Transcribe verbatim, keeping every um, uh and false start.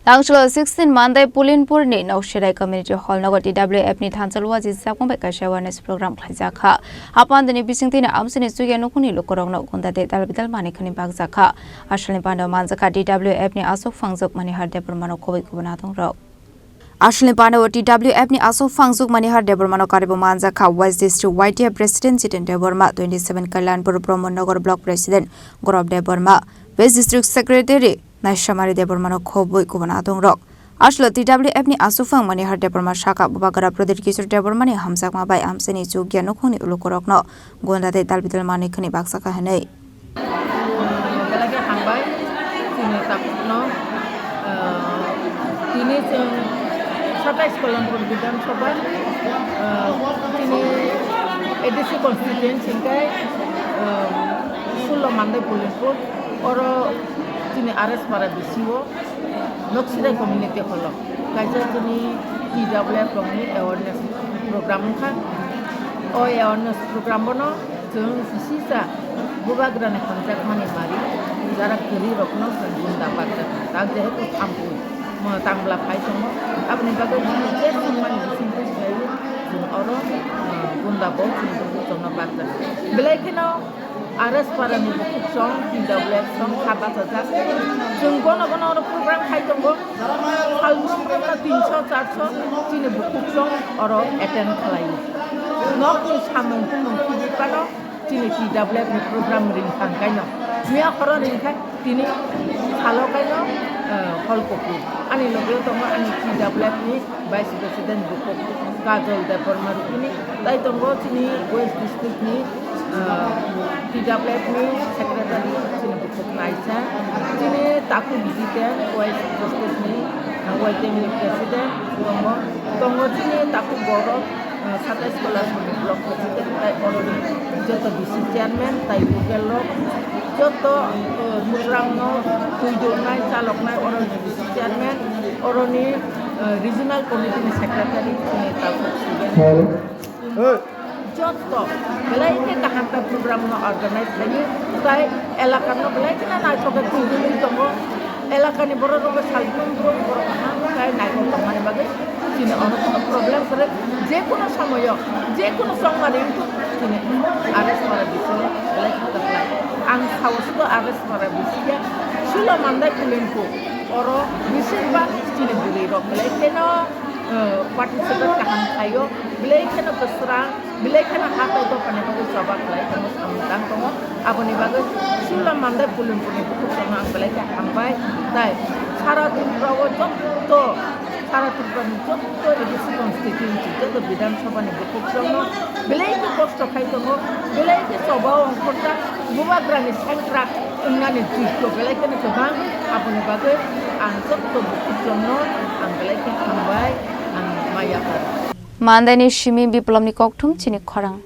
Tangchwlo sixteen Mandai Pulinpurni Noksirai Community Hall nogo T W F ni thansa luaji sakmang bai kaisa awareness program khlaijak kha. Hapandani bisingtwi ni amsini chukya nukhungni lukurokno gunda de dal bidal manikhani bakjak kha. Asalni pando manjak kha T W F ni aswk phangjak Manihar Debbarmano khobwi kubun adongrok. Asalni pando T W F ni aswk phangjak Manihar Debbarmano karibo manjak kha West District Y T F President Jiten Debbarma, twenty seven Kalyanpur Brahmanagar Block President Gaurav Debbarma, West District Secretary Naisamari Debbarmano khobwi kubun adongrok. Aswklo T W F ni aswk phang Manihar Debbarma saka Bubagra Pradyut Kishore Debbarmani hamjakma bai amchaini chukya nukhungni lukurokno gunda tei dalbidal manikhani baksa kha hwnwi. Belai khe hambai chini takhukno, ah, tini chwng satais Kalyanpur Bidhan Sabha, ah, chini A D C constituency hwnkhe, ah, sullo Mandai Pulinpur, oro chini R S Para B C O. Noksirai community holo kaisa chini T W F rokni awareness program wngkha. O awareness program bono chwng kisisa Bubagrani hamjakmani mari jara kwrwi rokno chwng gunda bakjak kha. Tak jehetu thampui mo tangla phai tongo, aboni bagwi chini je chwngmani bisingtwi khlaiwi chwng oro, uh, gunda bo chwng chwngno bakjak kha. Belai kheno R S Para ni bukhuk song, T W F song, ha bachajak. Chwng gono gono oro program khai tongo. Salbrum program no tinso, charso chini bukhuk song oro attend khlai. Nok ni samung tumung khibi phano chini T W F ni program ring thang kaino. Miya khoro ring khai tini salo kaino, eh, hol kopor. Ani loge tongo ani T W F ni Vice President bukhuk Kajol Debbarma rukmini, tai tongo chini West District ni, ah, T W F ni Secretary chini bukhuk Naisa, chini takhuk Jiten West District ni, ah, Y T M ni President tongo, tongo chini takhuk borok, ah, satais Kalyanpur ni Block President tai oroni joto B C Chairman tai local rok joto, ah, program no twi dongnai chaloknai oroni B C Chairman oroni, eh, Regional Committee ni Secretary, eh, Talpuk Suben. Hello. Jotto belai khe kaham khe program no organize khaio, tai elaka no belai kheno naithok khe twi twi tongo. Elaka ni borok rok salbrum borok kaham khe naithok tongmani bagwi chini ono kono problem kwrwi, je kono somoyo, je kono chongmani wngthok chini R S Para bisingo belai khe kwplai. Ang sao sudo R S Para bisiya, Sula Mandai Pulinpur. Oro bising bak chini bwrwi rok belai kheno, eh, participate kaham khaio, belai kheno kwsrang, belai kheno hatai dophani bagwi choba khlai tongo, samung tang tongo. Aboni bagwi Sula Mandai Pulinpurni bukhuk rokno ang belai khe hambai. Tai sara Tripura o jotto, sara Tripura ni jotto A D C constituency, joto Bidhan Sabha ni bukhuk rokno belai khe kosto khai tongo, belai khe choba ongkhorjak, Bubagrani sengkrak wngnani jiggo belai kheno kwbang, aboni bagwi ang jotto bukhukjokno ang belai khe hambai, ang maya kha. Mandaini simi Biplobni kokthum chini khorang.